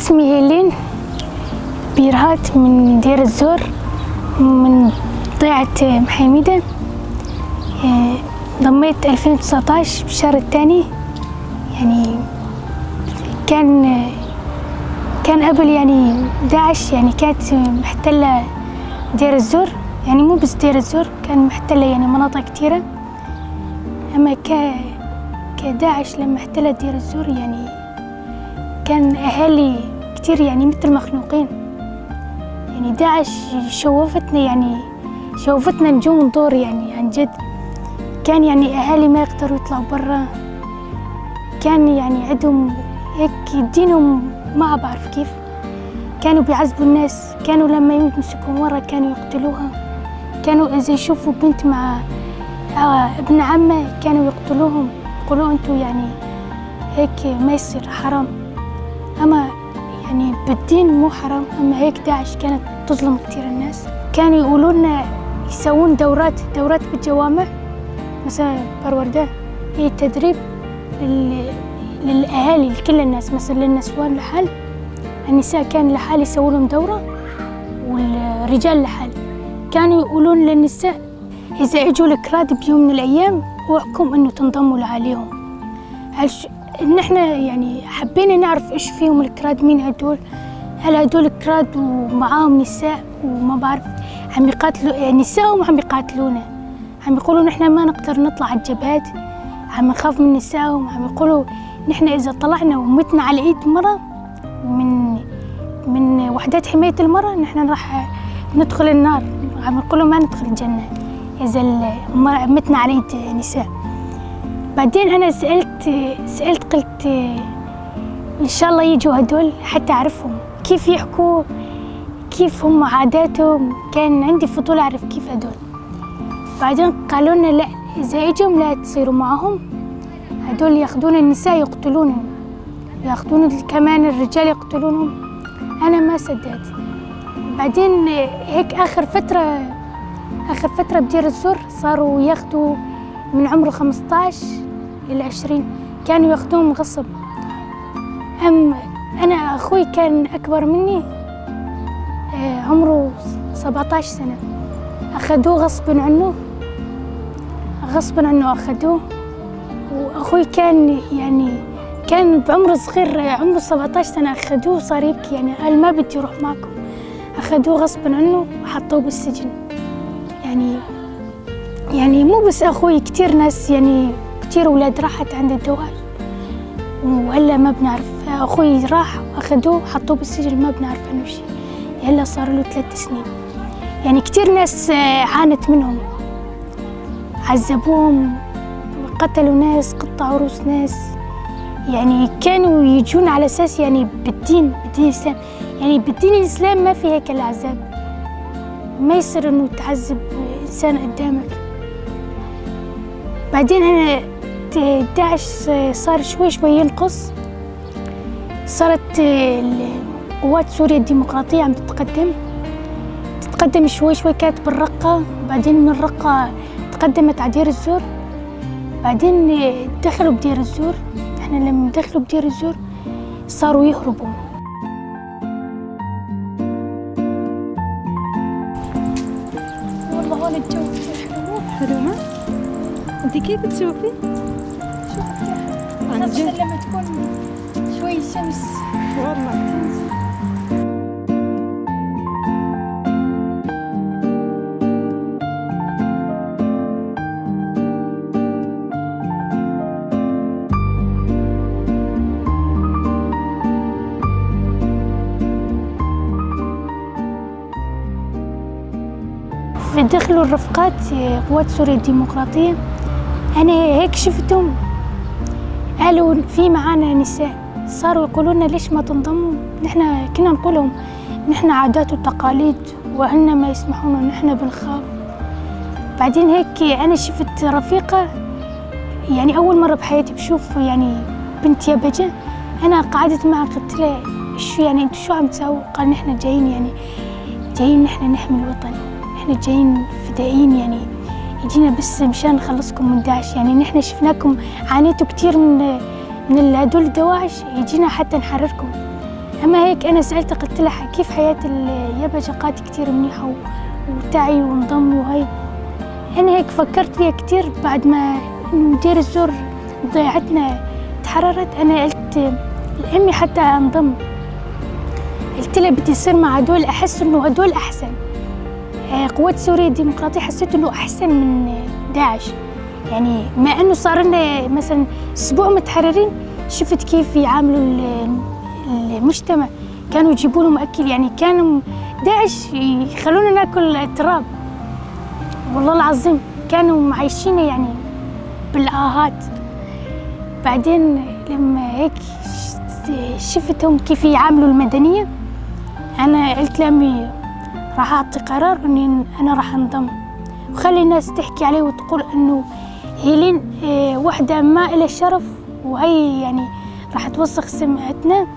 اسمي هيلين بيرهات من دير الزور، من ضيعة محيميدة. ضميت 2019 بالشهر الثاني. يعني كان قبل يعني داعش يعني كانت محتلة دير الزور، يعني مو بس دير الزور، كان محتلة يعني مناطق كثيرة. أما كداعش لما احتلت دير الزور يعني كان أهالي كثير يعني مثل مخنوقين. يعني داعش شوفتنا، يعني شوفتنا نجوم دور يعني عن جد. كان يعني أهالي ما يقدروا يطلعوا برا، كان يعني عندهم هيك دينهم ما بعرف كيف، كانوا بيعذبوا الناس، كانوا لما يمسكوا مرة كانوا يقتلوها، كانوا إذا يشوفوا بنت مع ابن عمه كانوا يقتلوهم، يقولوا أنتوا يعني هيك ما يصير حرام. أما يعني بالدين مو حرام، أما هيك داعش كانت تظلم كثير الناس. كانوا يقولوا لنا يسوون دورات بالجوامع، مثلا بروردة هي تدريب للأهالي، لكل الناس، مثلا للنسوان لحال، النساء كان لحال يسووا لهم دورة، والرجال لحال. كانوا يقولون للنساء إذا إجوا الكراد بيوم من الأيام اوعكم إنه تنضموا لعليهم. نحن يعني حبينا نعرف إيش فيهم الكراد، مين هدول، هل هدول كراد ومعاهم نساء وما بعرف عم يقاتلوا، يعني نسائهم عم يقاتلونا، عم يقولوا نحن ما نقدر نطلع على الجبهات، عم نخاف من نسائهم، عم يقولوا نحن إذا طلعنا ومتنا على إيد مرة من وحدات حماية المرأة نحن راح ندخل النار، عم يقولوا ما ندخل الجنة إذا متنا على إيد نساء. بعدين أنا سألت قلت إن شاء الله يجوا هدول حتى أعرفهم كيف يحكوا، كيف هم عاداتهم، كان عندي فضول أعرف كيف هدول. بعدين قالوا لنا لا، إذا إجوا لا تصيروا معهم، هدول ياخذون النساء يقتلونهم، ياخذون كمان الرجال يقتلونهم. أنا ما صدقت. بعدين هيك آخر فترة بدير الزور صاروا ياخذوا من عمره 15 إلى 20، كانوا ياخذوهم غصب. أنا أخوي كان أكبر مني، عمره 17 سنة، أخذوه غصب عنه، غصب عنه أخذوه. وأخوي كان يعني كان بعمره صغير، عمره 17 سنة، أخذوه وصار يبكي، يعني قال ما بدي أروح معكم. أخذوه غصب عنه وحطوه بالسجن. يعني مو بس أخوي، كثير ناس يعني كثير أولاد راحت عند الدواعش وهلا ما بنعرف. أخوي راح وأخذوه وحطوه بالسجن، ما بنعرف عنه شيء، هلا صار له 3 سنين. يعني كثير ناس عانت منهم، عذبوهم، قتلوا ناس، قطعوا رؤوس ناس. يعني كانوا يجون على أساس يعني بالدين الإسلام، يعني بالدين الإسلام ما في هيك العذاب، ما يصير إنه تعذب إنسان قدامك. بعدين أنا داعش صار شوي شوي ينقص، صارت قوات سوريا الديمقراطية عم تتقدم شوي شوي، كانت بالرقة، بعدين من الرقة تقدمت على دير الزور، بعدين دخلوا بدير الزور. احنا لما دخلوا بدير الزور صاروا يهربوا. والله هون الجو كثير حلو. حلو ما؟ انت كيف تشوفي؟ شوف كثير حلو، خاصة لما تكون شوي شمس. والله دخلوا الرفقات قوات سوريا الديمقراطية، أنا هيك شفتهم قالوا في معانا نساء، صاروا يقولوا لنا ليش ما تنضموا؟ نحن كنا نقول لهم نحن عادات وتقاليد وأهلنا ما يسمحون، نحن بنخاف. بعدين هيك أنا شفت رفيقة، يعني أول مرة بحياتي بشوف يعني بنت يبجة، أنا قعدت معها قلت لها شو يعني أنتوا شو عم تسووا؟ قال نحن جايين يعني جايين نحن نحمي الوطن، نحن جايين فدائيين، يعني جينا بس مشان نخلصكم من داعش، يعني نحن شفناكم عانيتوا كثير من هدول الدواعش، يجينا حتى نحرركم. أما هيك أنا سألتها قلت لها كيف حياة اليبجة؟ قالت كتير منيحة وتعي وانضمي وهي. أنا هيك فكرت فيها كتير بعد ما إنه دير الزور ضيعتنا تحررت. أنا قلت لأمي حتى أنضم، قلت لها بدي أصير مع هدول، أحس إنه هدول أحسن. قوات سوريا الديمقراطية حسيت إنه أحسن من داعش، يعني ما إنه صار لنا مثلاً أسبوع متحررين شفت كيف يعاملوا المجتمع، كانوا يجيبوا لهم أكل، يعني كانوا داعش يخلونا ناكل تراب والله العظيم، كانوا معيشينا يعني بالآهات. بعدين لما هيك شفتهم كيف يعاملوا المدنية، أنا قلت لأمي راح أعطي قرار إني أنا راح أنضم، وخلي الناس تحكي علي وتقول إنه هيلين وحدة ما إلها شرف وهي يعني راح توسخ سمعتنا،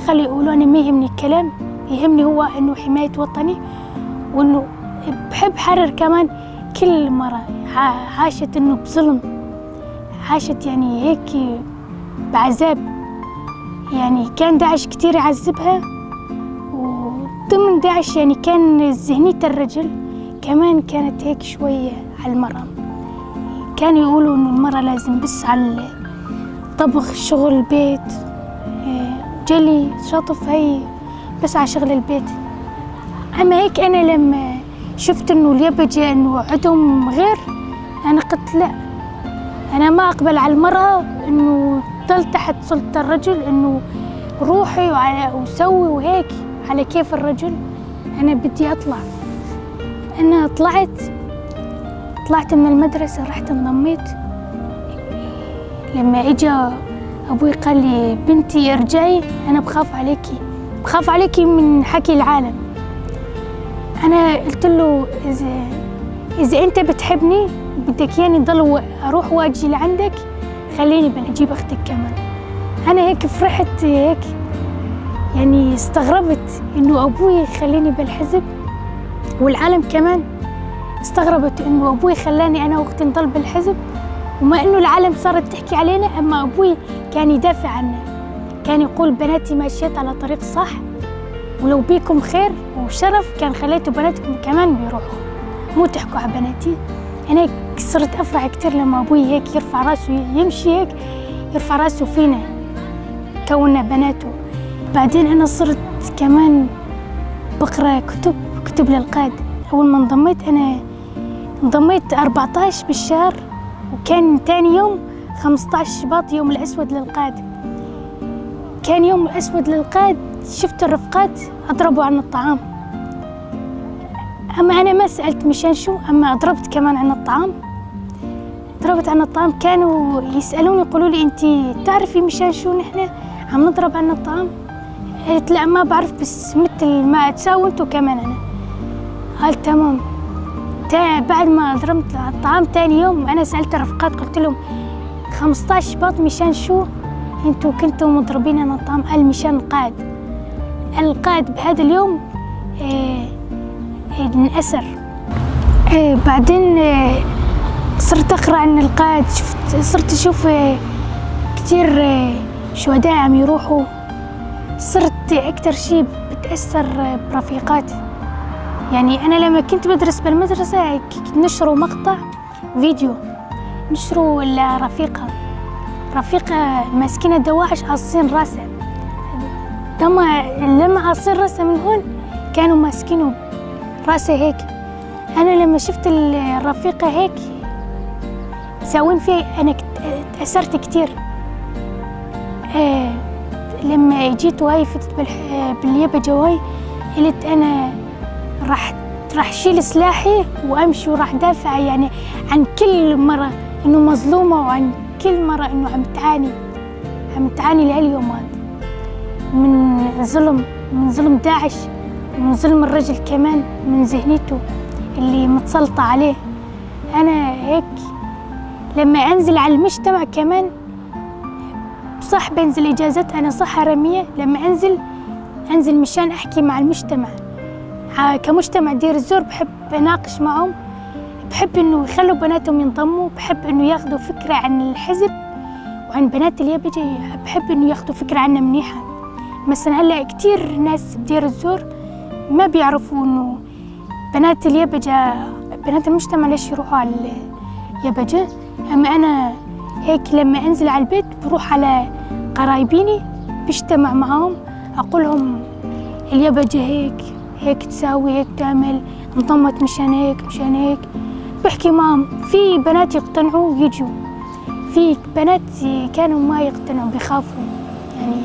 خلي يقولوا أنا ما يهمني الكلام، يهمني هو إنه حماية وطني، وإنه بحب حرر كمان كل مرة عاشت إنه بظلم، عاشت يعني هيك بعذاب، يعني كان داعش كتير يعذبها، وضمن داعش يعني كان ذهنية الرجل كمان كانت هيك شوية على المرأة، كانوا يقولوا إنه المرأة لازم بس على الطبخ، شغل البيت، جلي، شطف، هي بس على شغل البيت. أما هيك أنا لما شفت إنه اليبجة إنه عندهم غير، أنا قلت لا، أنا ما أقبل على المرأة إنه تضل تحت سلطة الرجل، إنه روحي وسوي وهيك على كيف الرجل، أنا بدي أطلع. أنا طلعت من المدرسة، رحت انضميت. لما إجا أبوي قال لي بنتي ارجعي، أنا بخاف عليكي، بخاف عليكي من حكي العالم. أنا قلت له إذا أنت بتحبني بدك ياني ضل أروح وأجي لعندك، خليني بنجيب أختك كمان. أنا هيك فرحت، هيك يعني استغربت إنه أبوي خليني بالحزب، والعالم كمان استغربت إنه أبوي خلاني أنا وأختي نضل بالحزب، وما إنه العالم صارت تحكي علينا، أما أبوي كان يدافع عنا، كان يقول بناتي ماشيات على طريق صح، ولو بيكم خير وشرف كان خليتوا بناتكم كمان بيروحوا، مو تحكوا على بناتي. أنا هيك صرت أفرح كتير لما أبوي هيك يرفع راسه، يمشي هيك يرفع راسه فينا كوننا بناته. بعدين أنا صرت كمان بقرأ كتب للقاد. أول ما انضميت أنا انضميت 14 بالشهر، وكان تاني يوم 15 شباط يوم الأسود للقاد. كان يوم الأسود للقاد، شفت الرفقات أضربوا عن الطعام، أما أنا ما سألت مشان شو، أما أضربت كمان عن الطعام، ضربت عن الطعام. كانوا يسألوني يقولوا لي أنت تعرفي مشان شو نحن عم نضرب عن الطعام؟ قلت لا ما بعرف، بس مثل ما تساووا أنتوا كمان أنا. قال تمام. بعد ما ضربت على الطعام تاني يوم أنا سألت الرفقات قلت لهم 15 شباط مشان شو أنتوا كنتوا مضربين عن الطعام؟ قال مشان القائد. القائد بهذا اليوم انأسر. بعدين صرت أقرأ عن القائد، صرت أشوف كتير شهداء عم يروحوا. صرت أكتر شيء بتأثر برفيقاتي، يعني أنا لما كنت بدرس بالمدرسة نشروا مقطع فيديو، نشروا لرفيقة، رفيقة ماسكينة دواعش قاصين راسها، لما قاصين راسها من هون كانوا ماسكينه راسها هيك. أنا لما شفت الرفيقة هيك مساوين فيها أنا تأثرت كتير. لما جيت وهي فتت باليبجة وهي قلت أنا راح شيل سلاحي وأمشي وراح دافع يعني عن كل مرة إنه مظلومة، وعن كل مرة إنه عم تعاني، عم تعاني لهاليوم هذا من ظلم، من ظلم داعش، ومن ظلم الرجل كمان، من ذهنيته اللي متسلطة عليه. أنا هيك لما أنزل على المجتمع كمان صح بنزل إجازات، أنا صح حرامية، لما أنزل مشان أحكي مع المجتمع كمجتمع دير الزور، بحب أناقش معهم، بحب إنه يخلوا بناتهم ينضموا، بحب إنه ياخذوا فكرة عن الحزب وعن بنات اليبجة، بحب إنه ياخذوا فكرة عنا منيحة، مثلاً هلأ كتير ناس بدير الزور ما بيعرفوا إنه بنات اليبجة، بنات المجتمع ليش يروحوا على اليبجة. أما أنا هيك لما أنزل على البيت بروح على قرايبيني بجتمع معاهم، أقول لهم اليبجة هيك هيك تساوي، هيك تعمل، انضمت مشان هيك مشان هيك، بحكي معهم. في بنات يقتنعوا ويجوا، في بنات كانوا ما يقتنعوا بيخافوا، يعني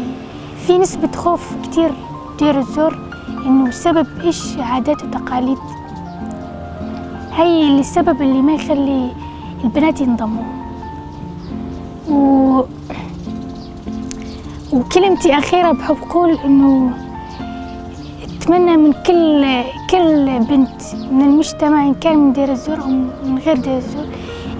في نسبة خوف كتير بدير الزور إنه بسبب إيش؟ عادات وتقاليد. هاي السبب اللي ما يخلي البنات ينضموا. وكلمتي أخيرة بحب أقول إنه أتمنى من كل بنت من المجتمع إن كان من دير الزور أو من غير دير الزور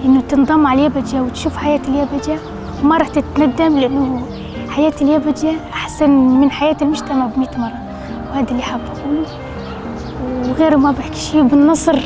إنه تنضم على اليبجة وتشوف حياة اليبجة، وما راح تتندم، لأنه حياة اليبجة أحسن من حياة المجتمع بمئة مرة. وهذا اللي حابة أقوله، وغيره ما بحكي شيء. بالنصر.